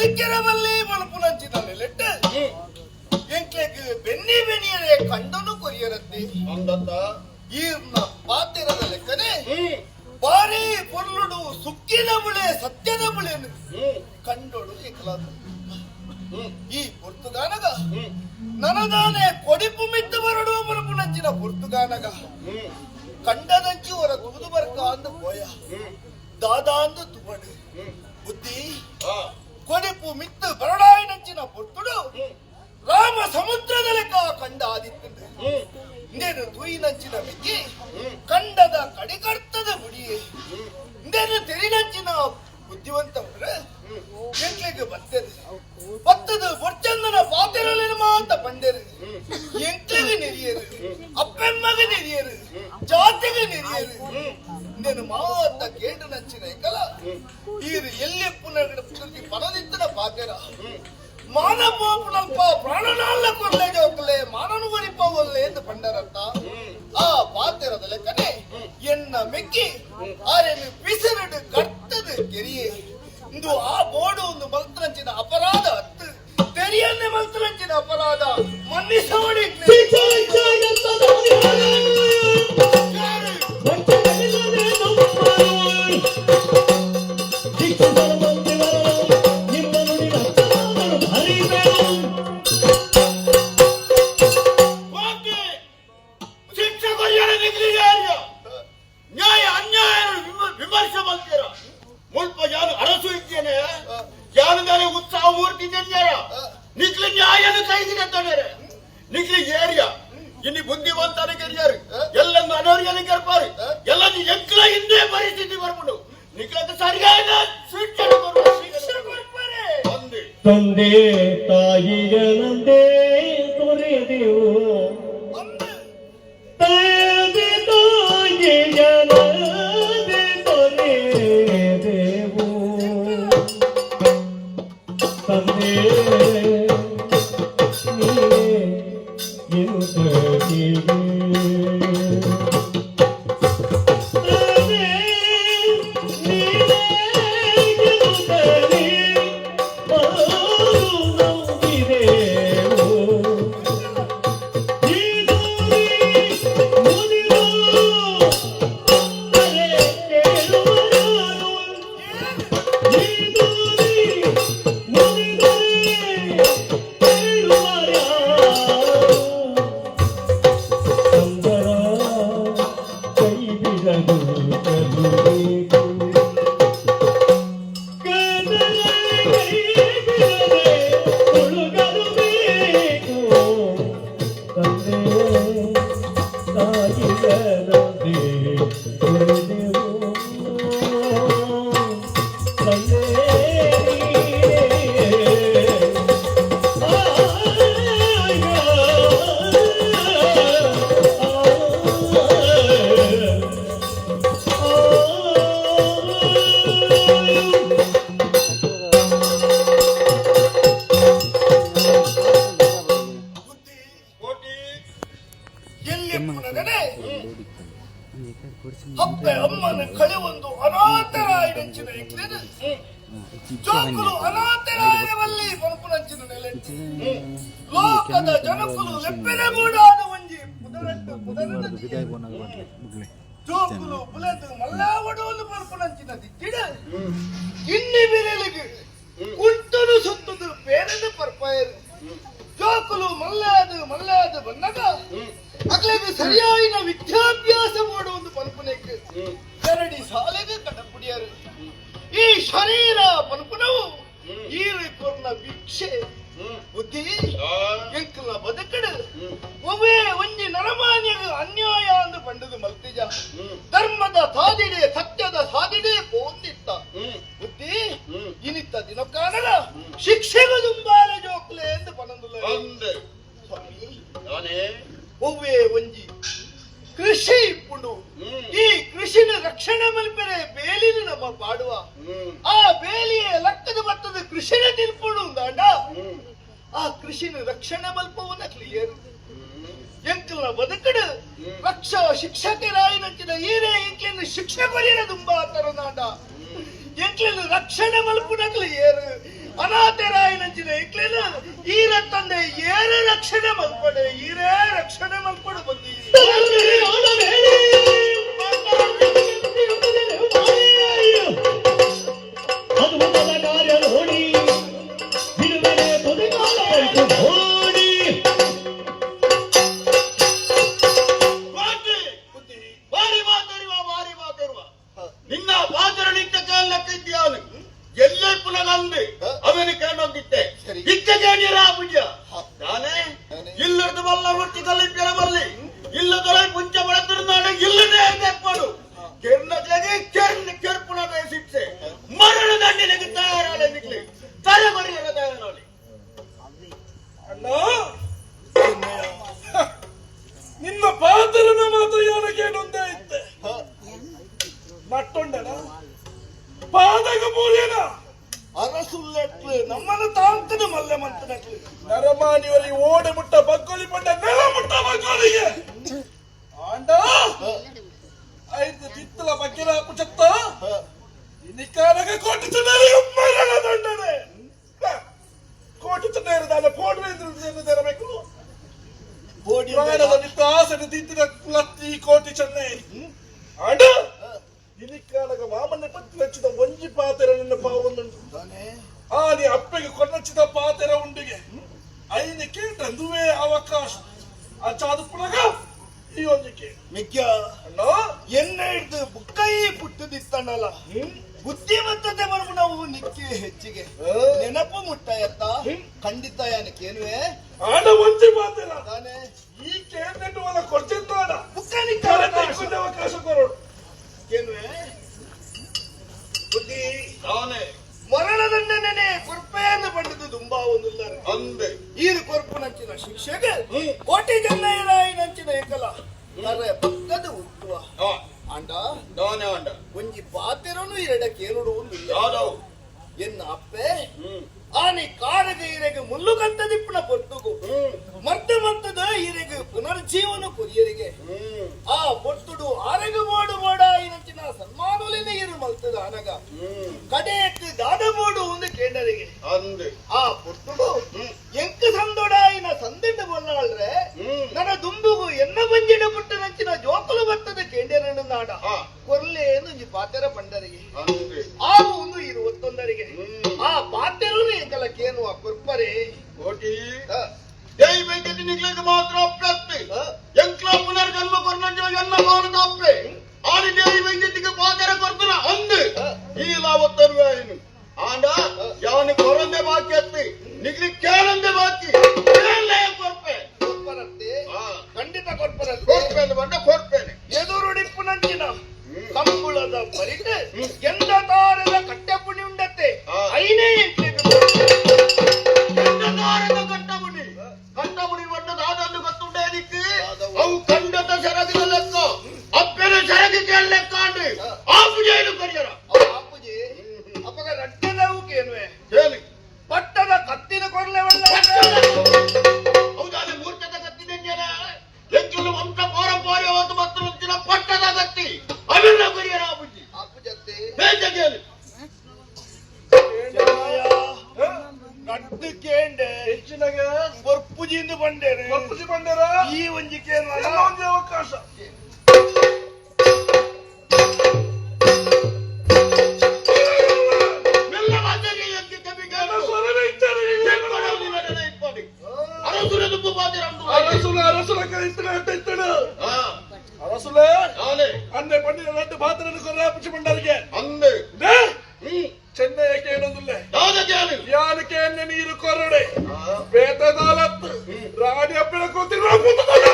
ಬದುಕಿರಬಲ್ಲಿ ಮನ್ಪುನಂಚಿನ ನೆಲೆಟ್ ಎಂಕ್ಲೆಗ್ ಬೆನ್ನಿ ಬೆನಿಯರೆ ಕಂಡನು ಕೊರಿಯರತ್ತೆ. ಅಂದತ್ತ. ಈರ್ನ ಪಾತೆರದ ಲೆಕ್ಕನೆ ಬಾರಿ ಪೊರ್ಲುಡು ಸುಕ್ಕಿನ ಬುಳೆ, ಸತ್ಯದ ಬುಳೆನು ಕಂಡೋಡು ಏಕಲಾದ. ಈ ಪೊರ್ತುಗಾನಗ ನನದಾನೆ ಕೊಡಿಪು ಮಿತ್ತು ಬರಡು ಮನಪುನಂಚಿನ ಪೊರ್ತುಗಾನಗ ಕಂಡದಂಚಿ ಹೊರ ತೂದು ಬರ್ಕ ಅಂದು ಪೋಯ. ದಾದಾ ಅಂದು ತುವಡು ಬುದ್ಧಿ. ಕೊಡಿಪು ಮಿತ್ತು ಬರಡಾಯಿನಂಚಿನ ಪೊರ್ತುಡು ರಾಮ ಸಮುದ್ರದ ಲೆಕ್ಕ ಕಂಡ ಆದಿತ್ತುಂಡು. ಇಂದೇನು ತೂಯಿನಂಚಿನ ಮೆಗ್ಗಿ ಕಂಡದ ಕಡಿಕರ್ತದ ಮುಡಿಯೇ. ಇಂದೇನು ತೆರಿನಂಚಿನ ಬುದ್ಧಿವಂತವರು ಎಂಕ್ಲೆಗ್ ಬತ್ತದು ಬತ್ತದು ಬೊರ್ಚಂದನ ಪಾತೆರಲಿನ ಮಾತ ಪಂಡೆರು. ಎಂಕ್ಲೆಗ್ ನೆರಿಯರು, ಅಪ್ಪೆಮ್ಮಗ ನೆರಿಯರು, ಜಾತಿಗೆ ನೆರಿಯರು. ಇಂದೇನು ಮಾತ ಕೇಂದ್ರ ನಂಚಿನ ಎಂಕಲ ಈರು ಎಲ್ಲಿ ಪುನರ್ಗಡ ಪುನರ್ಗಿ ಪನದಿತ್ತನ ಪಾತೆರ ಮಾನ ಪೋಪುನಲ್ಪ ಪ್ರಾಣನಾಲ್ಲ ಕೊರ್ಲೆ ಜೋಕಲೆ ಮಾನನು ಒರಿಪವಲ್ಲೆ ಎಂದು ಪಂಡರತ್ತ. ಆ ಪಾತೆರದ ಲೆಕ್ಕನೆ ಎನ್ನ ಮೆಕ್ಕಿ ಆರೆನು ಪಿಸರಡು ಕರ್ತದು ಕೆರಿಯೆ. ಇಂದು ಆ ಬೋಡು ಒಂದು ಮಲ್ತರಂಚಿನ ಅಪರಾಧ ಅತ್ತು, ತೆರಿಯನ್ನೇ ಮಲ್ತರಂಚಿನ ಅಪರಾಧ ಮನ್ನಿಸವಡಿ. ಓಕೆ, ಶಿಕ್ಷೆ ಕೊರಿಯರ ನಿಗ್ಲಿಯಾರ್ಯ ನ್ಯಾಯ ಅನ್ಯಾಯ ವಿಮರ್ಶೆ ಮಾಡ್ತೀರ. ಮುಲ್ಪ ಯಾನು ಅರಸು ಇದ್ದೇನೆ, ಯಾನು ಉತ್ಸಾಹ ಮೂರ್ತಿ ಇದ್ದೇನೆ. ನಿಗ್ಲಿ ನ್ಯಾಯನ ಕೈದಿನ ತೊಡರೆ ನಿಗ್ಲಿ ಏರಿಯಾ ಇನ್ನು ಬುದ್ಧಿವಂತನ ಕೆರಿಯಾರು ಎಲ್ಲ ಅನೋರ್ಯನ ಕೆರ್ಪಾರು ಎಲ್ಲ ಎಂಕ್ಲ ಹಿಂದೆ ಪರಿಸ್ಥಿತಿ ಬರ್ಬಿಡು. ನಿಗ್ಲಕ್ಕೆ ಸರಿಯಾದ ಶಿಕ್ಷೆ ಕೊಡುವ. ಶಿಕ್ಷೆ ಕೊಡ್ಪಾರೆ. ಒಂದೇ. ತಂದೆ ತಾಯಿಗಳಂದೇ ತೊರೆದೆವು. ಒಂದು. ತಂದೆ ತಾಯಿಗಳಂದೇ ತೊರೆದೆವು. ತಂದೆ ನೀನೇ ಎನ್ನುತ್ತಿಗೆ. ತಂದೆ ನೀನೇ ಎನ್ನುತ್ತಲೇ ಬಾಳು ನಂಬಿದೆವು. ಈ ನುಡಿ ನುಡಿದು ಅರೆ ಕೇಳುವರಾರು? ಈ ನುಡಿ ನುಡಿದರೆ ಕೇಳುವರ್ಯಾರು? ಸಂದರ ಕೈ ಬಿಡದು ಕಲಿಬೇಕು. ಕದರ ಕೈ ಬಿಡದೆ ತುಳುಗಲು ಬೇಕು. ತಂದೆ ತಾಯಿಗಳಂದೇ ತೊರೆದೆವು. ತಂದೆ ನೀನೇ. ಆ, ಬುದ್ಧಿ. ಕೋಟಿ. ಎಲ್ಲಿ ಪುನಗನೆ ಅಪ್ಪೆ ಅಮ್ಮನ ಕಳೆ ಒಂದು ಅನಾಥರಾಯಿನಂಚಿನ ಎಂಕ್ಲೇನು ಜೋಕುಲು ಅನಾಥರಾಯವಲ್ಲಿ ಪನ್ಪುನಂಚಿನ ನೆಲೆ. ಲೋಕದ ಜನಕುಲು ಲೆಪ್ಪೆನೆ ಬೂಡಾದ ಒಂಜಿ ಪುದರಟ್ಟು ಪುದರನ ಜೋಕುಲು ಬುಲೆದು ಮಲ್ಲಾವಡೋಲು ಪನ್ಪುನಂಚಿನ ದಿಕ್ಕಿಡ ಇನ್ನಿ ಬಿರಲಿಗೆ ಕುಂಟನು ಸುತ್ತದು ಬೇರೆದು ಪರ್ಪಾಯರು. ಜೋಕುಲು ಮಲ್ಲಾದು ಮಲ್ಲಾದು ಬಂದಾಗ ಅಗ್ಲಿಗೆ ಸರಿಯಾಯಿನ ವಿದ್ಯಾಭ್ಯಾಸ ಮಾಡುವುದು ಪನ್ಪುನೆಕ್ ಕರಡಿ ಸಾಲೆಗೆ ಕಡಪುಡಿಯರು. ಈ ಶರೀರ ಪನ್ಪುನವು ಈರು ಕೊರ್ನ ಭಿಕ್ಷೆ. ಬುದ್ಧಿ, ಎಂಕಲ್ನ ಬದುಕಡು ಒವ್ವೇ ಒಂಜಿ ನರಮಾನ್ಯಗ ಅನ್ಯಾಯ ಅಂದು ಪಂಡದು ಮಲ್ತಿಜ. ಧರ್ಮದ ಸಾದಿಡೆ, ಸತ್ಯದ ಸಾದಿಡೆ ಪೋಂದಿತ್ತ. ಬುದ್ಧಿ, ಇನಿತ್ತ ದಿನಕ್ಕಾನಗ ಶಿಕ್ಷೆಗ ದುಂಬಾಲೆ ಜೋಕ್ಲೆ ಎಂದು ಪನಂದುಲ್ಲ. ಒಂದೇ. ಸ್ವಾಮಿ. ನಾನೇ. ಒವ್ವೇ ಒಂಜಿ ಕೃಷಿ ಇಪ್ಪುಂಡು. ಈ ಕೃಷಿನ ರಕ್ಷಣೆ ಮಲ್ಪೆರೆ ಬೇಲಿನ ನಮ್ಮ ಪಾಡುವ. ಆ ಬೇಲಿಯ ಲಕ್ಕದ ಬತ್ತದ ಕೃಷಿನ ತಿನ್ಪುಂಡು ಅಂದಾಂಡ ಆ ಕೃಷಿನ ರಕ್ಷಣೆ ಮಲ್ಪವನ್ನ ಕ್ಲಿಯರ್. ಎಂಕಲ್ನ ಬದುಕಡು ರಕ್ಷಾ ಶಿಕ್ಷಕರಾಯಿನಂಚಿನ ಈರೇ ಎಂಕ್ಲಿನ ಶಿಕ್ಷೆ ಕೊರಿಯರ ದುಂಬಾ ತರನಾಂಡ ಎಂಕ್ಲಿನ ರಕ್ಷಣೆ ಮಲ್ಪುನಕ್ಲು ಏರು? ಅನಾಥರಾಯಿನಂಚಿನ ಇಕ್ಲೇನ ಈರ ತಂದೆ ಏರ ರಕ್ಷಣೆ ಮಲ್ಪಡೆ ಈರೇ ರಕ್ಷಣೆ ಮಲ್ಪಡು ಬಂದಿ ಅದ್ಭುತದ ಕಾರ್ಯ ನೋಡಿ ಬಿಡುಗಡೆ ತುದಿಗಾಲ ನೋಡಿ. ಬಾರಿ ಮಾತರಿವ ಬಾರಿ ಮಾತರುವ ನಿನ್ನ ಪಾತ್ರನಿತ್ತ ಕಾಲಕ್ಕೆ ಇದ್ಯಾನು ಎಲ್ಲೇ ಪುನಗಂದು ಅವನು ಕೇಳೋಗಿತ್ತೆ ಇತ್ತ ಕೇಳಿರ ಪುಣ್ಯ ತಾನೇ ಇಲ್ಲದ ಬಲ್ಲ ಹುಟ್ಟಿ ಕಲ್ಲಿದ್ದರ ಬಲ್ಲಿ ಇಲ್ಲದೊಳೆ ಮುಂಚೆ ಬಳತಿರುತ್ತಾನೆ ಇಲ್ಲದೆ ತೆಪ್ಪಡು ಕೆರ್ನಗೆ ಕೆರ್ನ ಕೆರ್ಪುಣದ ಶಿಕ್ಷೆ ಮರಣ ದಂಡನೆಗೆ ತಯಾರಾಳೆ ನಿಕ್ಲಿ ತಲೆ ಬರೆಯಲ ತಯಾರಾಳಿ. ಅಣ್ಣ, ನಿನ್ನ ಪಾತ್ರನ ಮಾತ್ರ ಯಾರ ಕೇಳೊಂದೇ ಇತ್ತೆ ನಟ್ಟೊಂಡನ ಪಾದಗ ಮೂರ್ಯನ ಅರಸುಲ್ಲೆಟ್ಲು ನಮ್ಮನ್ನ ತಾಂತದ ಮಲ್ಲೆ ಮಂತನಟ್ಲು ನರಮಾನಿಯವರಿಗೆ ಓಡೆ ಮುಟ್ಟ ಬಗ್ಗೊಲಿ ಪಂಡ ನೆಲ ಮುಟ್ಟ ಬಗ್ಗೊಲಿಗೆ ಆಂಡ ಐದು ತಿತ್ತಲ ಬಗ್ಗಿರ ಪುಚತ್ತ ಇನಿಕಾನಗ ಕೋಟಿ ಚಂಡರಿಗೆ ಮರಣ ದಂಡನೆ. ಕೋಟಿ ಚಂಡೇರಿದಾನೆ ಪೋಡ್ವೇಂದ್ರ ತರಬೇಕು ಪ್ರಾಣದ ನಿತ್ತಾಸನ ತಿಂತಿನ ಲತ್ತಿ ಕೋಟಿ ಚೆನ್ನೈ ಆಂಡ ಇನಿಕಾನಗ ಮಾಮನ್ನ ಪತ್ತಿ ಹಚ್ಚಿದ ಒಂಜಿ ಪಾತೆರ ನಿನ್ನ ಪಾವೊಂದುಂಟು. ಆನಿ ಅಪ್ಪೆಗೆ ಕೊನ್ನಚ್ಚಿದ ಪಾತೆರ ಉಂಡಿಗೆ ಐನ ಕೇಂದ್ರ ಅವಕಾಶ ಅಚಾದು ಪುನಗ ಈ ಒಂಜಿಕೆ ಮಿಕ್ಯ ಅಣ್ಣ ಎನ್ನ ಹಿಡ್ದು ಬುಕ್ಕೈ ಪುಟ್ಟದಿತ್ತಣ್ಣಲ್ಲ ಬುದ್ಧಿಮತ್ತತೆ ಬರಬು ನಾವು ನಿಕ್ಕೆ ಹೆಚ್ಚಿಗೆ ನೆನಪು ಮುಟ್ಟ ಎತ್ತ ಖಂಡಿತ ಯಾನಕ್ಕೇನುವೆ ಆಡ ಒಂಜಿ ಪಾತೆರ ತಾನೇ ಈ ಕೇಂದ್ರ ಕೊಡ್ತಿದ್ದಾನ ಬುಕ್ಕ ನಿಕ್ಕ ಅವಕಾಶ ಕೊರೋಡು ಕೇನುವೆ ಬುದ್ಧಿ ತಾನೇ ಮರಣದಂಡನೆ ಕೊರ್ಪೆಯನ್ನು ಪಡೆದು ದುಂಬಾ ಒಂದುಲ್ಲ ಅಂದೆ ಈರು ಕೊರ್ಪು ನಂಚಿನ ಶಿಕ್ಷೆಗೆ ಕೋಟಿ ಜನ್ನಯ್ಯನಾಯಿ ನಂಚಿನ ಏಕಲ ಕರೆ ಪಕ್ಕದ ಹುಟ್ಟುವ ಅಂಡ ತಾನೇ ಅಂಡ ಒಂಜಿ ಪಾತೆರನು ಎರಡಕ್ಕೆ ಏನುಡು ಒಂದಿಲ್ಲ ಯಾದವ್ ಎನ್ನ ಅಪ್ಪೆ ಆನಿ ಕಾಡಗ ಈರೆಗೆ ಮುಳ್ಳುಗಂತ ದಿಪ್ಪನ ಪೊಟ್ಟುಗು ಮರ್ದ ಮಂತದ ಈರೆಗೆ ಪುನರ್ಜೀವನ ಕೊರಿಯರಿಗೆ ಆ ಪೊಟ್ಟುಡು ಆರೆಗ ಬೋಡು ಬೋಡ ಇನಂಚಿನ ಸನ್ಮಾನಲಿನ ಇರು ಮಲ್ತದ ಅನಗ ಕಡೆಯಕ್ಕೆ ದಾದ ಬೋಡು ಒಂದು ಕೇಂಡರಿಗೆ ಅಂದೆ ಆ ಪೊಟ್ಟುಡು ಎಂಕ ಸಂದೊಡಾಯಿನ ಸಂದೆಂಡು ಬೊಲ್ಲಾಳ್ರೆ ನನ್ನ ದುಂಬುಗು ಎನ್ನ ಬಂಜಿನ ಪುಟ್ಟನಂಚಿನ ಜೋಕುಲು ಬರ್ತದ ಕೇಂಡರನ್ನು ನಾಡ ಕೊರ್ಲೆ ಎಂದು ಪಾತೆರ ಪಂಡರಿಗೆ ಅಂದೆ ಆ ಒಂದು ಇರು ಒತ್ತೊಂದರಿಗೆ ಆ ಪಾತೆರನು ಎಂಕಲ ಕೇನುವ ಕೊರ್ಪರೆ ಕೋಟಿ ಜೈ ವೈದ್ಯತಿ ನಿಗ್ಲಿಗೆ ಮಾತ್ರ ಅಪ್ರಾಪ್ತಿ ಎಂಕ್ಲ ಪುನರ್ಜನ್ಮ ಕೊರ್ನಂಜ ಜನ್ಮ ಕೋನ ಅಪ್ಪೆ ಆನಿ ಜೈ ವೈದ್ಯತಿಗೆ ಪಾತೆರ ಕೊರ್ತನ ಅಂದು ಈ ಲಾವತ್ತರುವೆ ಏನು ಆಂಡ ಯಾವನಿ ಕೊರಂದೆ ಬಾಕಿ ಅತ್ತಿ ನಿಗ್ಲಿ ಕೇಳಂದೆ ಬಾಕಿ ಕೇಳಲೇ ಕೊರ್ಪೆ ಕೊರ್ಪರತ್ತೆ ಖಂಡಿತ ಕೊರ್ಪರತ್ತೆ ಕೊರ್ಪೆನೆ ಬಂಡ ಕೊರ್ಪೆನೆ ಎದುರುಡಿಪ್ಪು ನಂಚಿನ ಕಂಬುಳದ ಪರಿಟ ಎಂದ ತಾರದ ಕಟ್ಟೆಪುಣಿ ಉಂಡತ್ತೆ ಐನೇ ಎಂಕ್ಲೆಗ್ ಎಂದ ತಾರದ ಕಟ್ಟಬುಣಿ ಕಟ್ಟಬುಣಿ ಬಂಡ ದಾದನ್ನು ಗೊತ್ತುಂಡೆ ದಿಕ್ಕಿ ಅವು ಕಂಡದ ಸೆರಗಿದ ಲೆಕ್ಕ ಅಪ್ಪೆನ ಸೆರಗಿ ಕೇಳ ಲೆಕ್ಕ ಅಂಡು ಆಪು ಜೈಲು ಕರಿಯರ ಆಪುಜಿ ಅಪ್ಪಗ ರಟ್ಟೆದವು ಕೇನುವೆ ಹೇಳಿ ಪಟ್ಟದ ಕತ್ತಿನ ಕೊರ್ಲೆ ಒಳ್ಳೆ ಹೌದಾದ ಮೂರ್ತದ ಕತ್ತಿ ನೆಂಜನ ಎಂಕಲು ವಂಶ ಪಾರಂಪರ್ಯವಾದ ಮತ್ತು ನಂಚಿನ ಪಟ್ಟದ ಕತ್ತಿ ಅವೆಲ್ಲ ಕರಿಯರ ಆಪುಜಿ ಆಪುಜತ್ತೆ ಬೇಜ ಕೇಳಿ ನಟ್ಟು ಕೇಂಡೆ ಹೆಚ್ಚಿನಾಗ ಕೊರ್ಪುಜಿಂದು ಬಂಡೇರು ಕೊರ್ಪುಜಿ ಬಂಡೇರ ಈ ಒಂಜಿ ಕೇನು ಎಲ್ಲ ಒಂಜಿ ಅವಕಾಶ ಮೆಲ್ಲ ಮಾತಾಡಿ ಎಂಕೆ ಕವಿಗಳು ಸ್ವರವೇ ಇಚ್ಚಾರೆ ಅರಸುರ ದುಂಬು ಪಾತಿರ ಅರಸುಲ ಅರಸುಲ ಕೈತನ ಇತ್ತಡು ಅರಸುಲ ಅನ್ನೆ ಪಂಡಿನ ನಟ್ಟು ಪಾತ್ರನ ಕೊರ್ರ ಪುಚ್ಚಿ ಬಂಡರಿಗೆ ಅಂದೆ ಚೆನ್ನೈಗೆ ಏನೊಂದಿಲ್ಲ ದಾದ ಕೇಳಿ ಯಾನಕ್ಕೆ ಎಣ್ಣೆ ನೀರು ಕೊರಡೆ ಬೇತದಾಲತ್ ರಾಣಿ ಅಪ್ಪಿನ ಕೂತಿರುವ ಕೂತುಕೊಂಡ.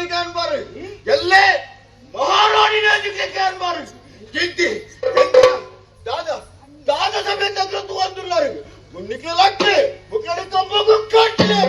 ನಾಗಿ ಕಾಣ್ಬಾರು ಎಲ್ಲೇ ಮಹಾರಾಣಿ ನಾಜಿಗೆ ಕಾಣ್ಬಾರು ಜಿದ್ದಿ ದಾದಾ ದಾದಾ ಸಮೇತ ತೂವಂದುಲ್ಲಾರು ಮುನ್ನಿಗೆ ಲಕ್ಕೆ ಮುಕ್ಕಡೆ ಕಂಬಗು ಕಟ್ಟಲೆ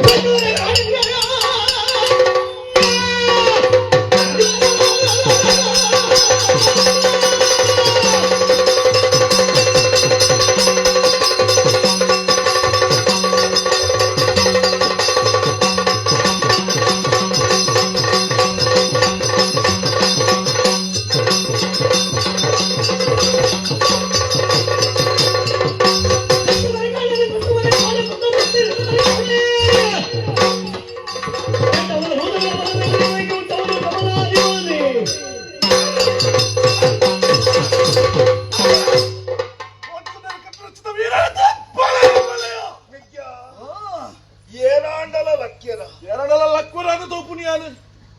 ಏರಾಂಡಲ ಲಕ್ಕ್ಯರ ಎರಡಲ ಲಕ್ಕುರಾದ ತೋಪುನಿಯಾನು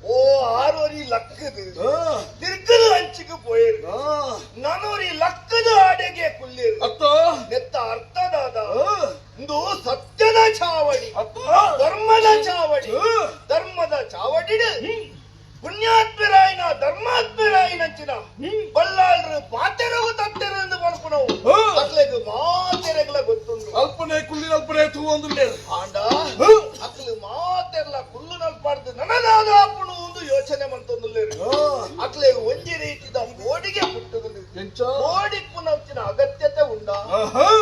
ಓ ಆರೋರಿ ಲಕ್ಕದು ತಿರ್ಗದು ಅಂಚಿಗೆ ಪೋಯರು ನನೋರಿ ಲಕ್ಕದ ಆಡೆಗೆ ಕುಲ್ಲೇರು ಅತ್ತ ನೆತ್ತ ಅರ್ಥದಾದ ಇಂದು ಸತ್ಯದ ಚಾವಡಿ ಅತ್ತ ಧರ್ಮದ ಚಾವಡಿ ಧರ್ಮದ ಚಾವಡಿಡು ಪುಣ್ಯಾತ್ಮರಾಯಿನ ಧರ್ಮಾತ್ಮರಾಯಿನಂಚಿನ ಬಲ್ಲಾಳ್ರು ಪಾತೆರಗು ತತ್ತೆರು ಎಂದು ಪನ್ಪುನವು ಅಕ್ಲೆಗ್ ಮಾತೆರೆಗ್ಲ ಗೊತ್ತುಂಡು ಅಲ್ಪನೆ ಕುಲ್ಲಿನ ಅಲ್ಪನೆ ತೂವೊಂದುಲ್ಲೇರು ಆಂಡ ಅಕ್ಲು ಮಾತೆರ್ಲ ಕುಲ್ಲು ನಲ್ಪಾಡ್ದು ನನದಾದ ಆಪುಣು ಒಂದು ಯೋಚನೆ ಮಂತೊಂದುಲ್ಲೇರು ಅಕ್ಲೆ ಒಂಜಿ ರೀತಿದ ಬೋಡಿಗೆ ಪುಟ್ಟುದು ಎಂಚ ಕೋಡಿ ಪುನರ್ಚಿನ ಅಗತ್ಯತೆ ಉಂಡ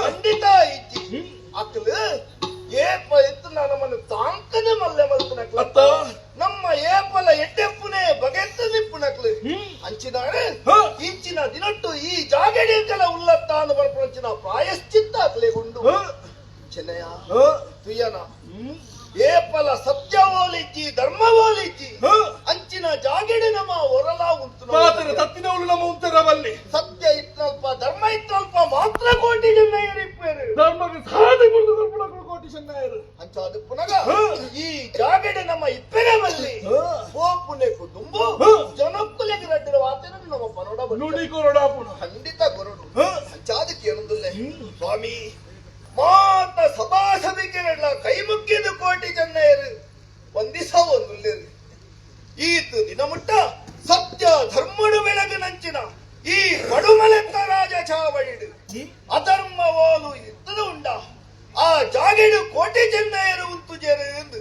ಖಂಡಿತ ಇಜ್ಜಿ ಅಕ್ಲು ಏಪ ಎತ್ತು ನಮ್ಮನ್ನು ತಾಂಕದ ಮಲ್ಲೆ ಮಲ್ಪುನಕ್ಲು ಅತ್ತ ನಮ್ಮ ಏಪಲ ಎಡ್ಡೆಪ್ಪುನೆ ಬಗೆತ್ತ ನಿಪ್ಪುನಕ್ಲು ಅಂಚಿನಾಡು ಇಂಚಿನ ದಿನಟ್ಟು ಈ ಜಾಗಡಿಕಲ ಉಲ್ಲತ್ತಾನು ಬರ್ಪುನಂಚಿನ ಪ್ರಾಯಶ್ಚಿತ್ತ ಅಕ್ಲೆ ಉಂಡು ಚೆನ್ನಯ್ಯ ತುಯ್ಯನ ಏಪಲ ಸತ್ಯ ಓಲಿಜ್ಜಿ ಧರ್ಮ ಓಲಿಜ್ಜಿ ಅಂಚಿನ ಜಾಗಡಿ ನಮ್ಮ ಹೊರಲ ಉಂಟು ಪಾತ್ರ ತತ್ತಿನವಳು ನಮ್ಮ ಉಂಟರವಲ್ಲಿ ಸತ್ಯ ಇತ್ತಲ್ಪ ಧರ್ಮ ಇತ್ತಲ್ಪ ಮಾತ್ರ ಕೋಟಿ ಜನ ಏರಿಪ್ಪೇರು ಧರ್ಮಕ್ಕೆ ಸಾಧಿ ಮುರಿದು ಕೊರ್ಪುನಕುಲು ಕೋಟಿ ಚೆನ್ನಯರು ಅಂಚಾದ ಪುನಗ ಈ ಜಾಗಡೆ ನಮ್ಮ ಇಪ್ಪೆರವಲ್ಲಿ ಪೋಪುನೆಕು ದುಂಬು ಜನಕ್ಕುಲೆಗೆ ರಡ್ಡಿನ ವಾತನ ನಮ್ಮ ಪನೋಡ ನುಡಿ ಕೊರಡಾಪುಣ ಖಂಡಿತ ಕೊರಡು ಅಂಚಾದಕ್ಕೆ ಏನೊಂದುಲ್ಲೆ ಸ್ವಾಮಿ ಮಾತ ಸಭಾಸದಿಗೆಲ್ಲ ಕೈ ಮುಕ್ಕಿದ ಕೋಟಿ ಚೆನ್ನಯರು ಒಂದಿಸ ಒಂದುಲ್ಲೇರು ಈತು ದಿನಮುಟ್ಟ ಸತ್ಯ ಧರ್ಮಡು ಬೆಳಗಿನಂಚಿನ ಈ ಪಡುಮಲೆತ್ತ ರಾಜ ಚಾವಳಿಡು ಅಧರ್ಮವೋಲು ಇತ್ತದು ಉಂಡ ಆ ಜಾಗೆಡು ಕೋಟೆ ಚೆನ್ನಯರು ಉಂತು ಜೇರು ಎಂದು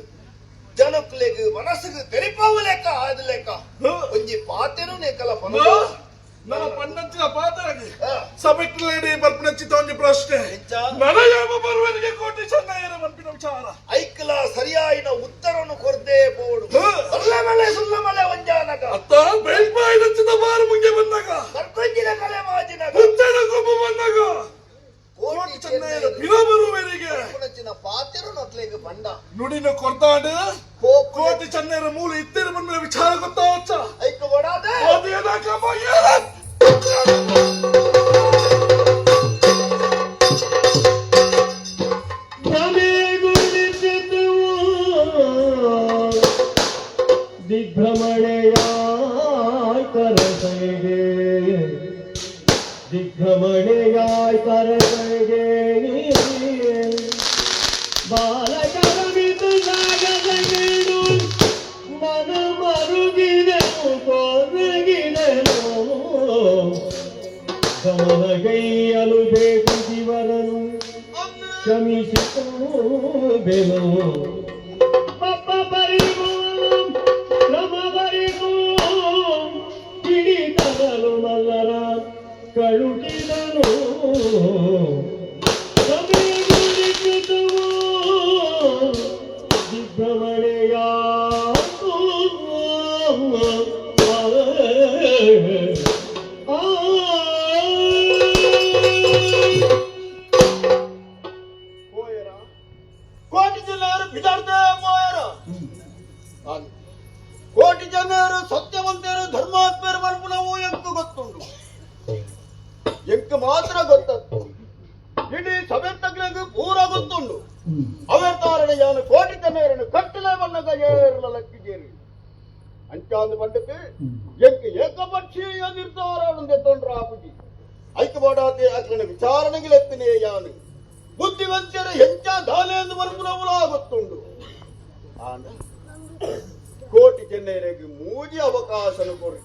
ಜನಕ್ಕುಲೆಗ್ ಮನಸ್ಸುಗು ತೆರಿಪಾವು ಲೆಕ್ಕ ಆದ ಲೆಕ್ಕ ಒಂಜಿ ಪಾತೆನು ನೇಕಲ ಪನ ನಮ್ಮ ಪಣ್ಣಂಚಿನ ಪಾತರಗೆ ಸಭೆಕ್ಲೇಡಿ ಬರ್ಪಣಂಚಿತ ಒಂಜಿ ಪ್ರಶ್ನೆ ಎಂಚ? ನನಯಾಮ ಬರುವರಿಗೆ ಕೋಟಿ ಚೆನ್ನಯರ ಮನ್ಪಿನ ವಿಚಾರ ಐಕ್ಲ ಸರಿಯಾಯಿನ ಉತ್ತರನು ಕೊರ್ದೇ ಪೋಡು ಸುಲ್ಲಮಲೆ ಸುಲ್ಲಮಲೆ ಒಂಜಾನಗ ಅತ್ತ ಬೆಳ್ಪಾಯಿನಂಚಿನ ಬಾರು ಮುಂಗೆ ಬಂದಾಗ ಕರ್ಕೊಂಜಿನ ಕಲೆ ಮಾಜಿನಗ ಹುಚ್ಚನ ಕೊಂಬು ಬಂದಾಗ ಕೋಟಿ ಕೋಟಿ ಚೆನ್ನಯರ ಚೆನ್ನಯರು ಬಿನ ಬರುವರಿಗೆ ಪುನಚಿನ ಪಾತೆರು ನತ್ಲೆಗ್ ಬಂಡ ನುಡಿನ ಕೊರ್ತಾಡು ಕೋಟಿ ಚೆನ್ನಯರ ಮೂಲ ಇತ್ತಿರ ಮನ್ಪಿನ ವಿಚಾರ ಗೊತ್ತಾವಚ್ಚ ಐಕ್ ಒಡಾದ ದಿಗ್ಭ್ರಮಣೆಯಾಯ್ ದಿಗ್ಭ್ರಮಣೆಯಾಯ್ ಕರಸೈಗೆ ಬಾಲಕರವಿತು ಸಾಗದಗಿಡು ಮನ ಮರುಗಿದೆನು ಕೊರಗಿದೆನು ಗಮನಗೈಯಲು ಬೇಕು ದಿವರನು ಕ್ಷಮಿಸಿತು ಬೆನು ಪಪ್ಪ ಪರಿಗೂ ಕ್ರಮ ಬರಿಗೂ ಹಿಡಿತರಲು ಮಲ್ಲರ ಕಳುಟಿದನು ಸಮೀಗುರಿಸುತ್ತವು ದಿಗ್ಭ್ರಮಣೆಯ ಪೋಯರ ಕೋಟಿ ಜಿಲ್ಲೆಯವರು ಬಿದಾಡ್ದೆ ಪೋಯರ ಕೋಟಿ ಜನರು ಸತ್ಯವಂತರು ಧರ್ಮಾತ್ಮರು ಮನ್ಪುನವು ಎಂಕು ಗೊತ್ತುಂಟು ಎಂಕು ಮಾತ್ರ ಗೊತ್ತತ್ತು ಇಡೀ ಸಭೆ ತಗ್ಲಂಗು ಪೂರ ಗೊತ್ತುಂಡು ಅವೆರ್ತಾರಣ ಯಾನು ಕೋಟಿ ಜನರನ್ನು ಕಟ್ಟಲೆ ಬಣ್ಣಗ ಏರ್ಲ ಲಕ್ಕಿಜೇರಿ ಅಂಚಾಂದು ಪಂಡಕ್ಕೆ ಎಂಕ್ ಏಕಪಕ್ಷೀಯ ನಿರ್ಧಾರ ತೊಂಡ್ರ ಆಪುಜಿ ಐಕ್ಯವಾಡಾತೆ ಅಕ್ರಣ ವಿಚಾರಣೆಗಿಲೆತ್ತಿನೇ ಯಾನು ಬುದ್ಧಿವಂತರ ಹೆಂಚ ದಾನೆ ಎಂದು ಮನ್ಪುನವುಲಾ ಗೊತ್ತುಂಡು ಆಂಡ ಕೋಟಿ ಚೆನ್ನೈರೆಗ್ ಮೂಜಿ ಅವಕಾಶನ ಕೊರಿ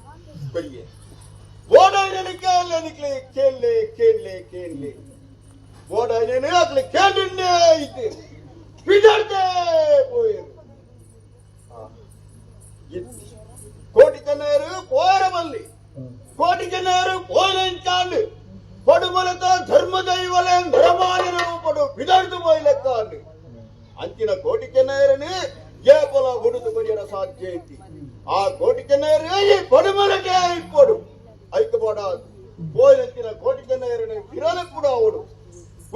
ಕೊರಿಯೆ. ಓಡೈರನಿ ಕೇಳಲೆ ನಿಕ್ಲೆ, ಕೇಳಲೆ ಕೇಳಲೆ ಕೇಳಲೆ. ಓಡೈರನಿ ಅಕ್ಲೆ ಕೇಳಿನ್ನೇ ಇದ್ದೀರಿ, ಬಿಡರ್ದೇ ಪೋಯರು. ಕೋಟಿ ಚೆನ್ನೈರು ಪೋಯರ ಬಲ್ಲಿ, ಕೋಟಿ ಚೆನ್ನೈರು ಪೋಯಂಚಾಂಡು ಪಡುಮಲತ ಧರ್ಮದೈವಲೆ ಧರ್ಮಾನಿರು ಪಡು ಬಿಡರ್ದು ಪೋಯ್ಲೆಕ್ಕಾಂಡು. ಅಂಚಿನ ಕೋಟಿ ಚೆನ್ನೈರನಿ ಜೇಪಲ ಹುಡುದು ಬರಿಯರ ಸಾಧ್ಯ ಐತಿ. ಆ ಕೋಟಿ ಚೆನ್ನೈರು ಈ ಪಡುಮಲಕ್ಕೆ ಇಪ್ಪಡು ಐಕ ಬೋಡ ಪೋಯಂಚಿನ ಕೋಟಿ ಚೆನ್ನೈರನಿ ಬಿರಲು ಕೂಡ ಅವಡು.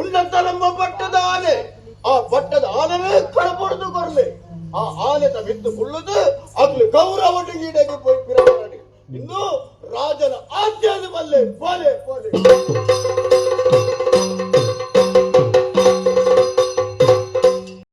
ಉನ್ನತಲಂಬ ಪಟ್ಟದ ಆನೆ, ಆ ಪಟ್ಟದ ಆನೆನೇ ಕಡಪೊಡ್ದು ಕೊರ್ಲೆ. ಆ ಆನೆತ ಮಿತ್ತು ಕುಳ್ಳುದು ಅಗ್ಲು ಗೌರವ ಈಡಗೆ ಪೋಯಿ ಪಿರವರಡಿ. ಇನ್ನು ರಾಜನ ಆಜ್ಞೆ ಬಲ್ಲೆ ಪೋಲೆ ಪೋಲೆ.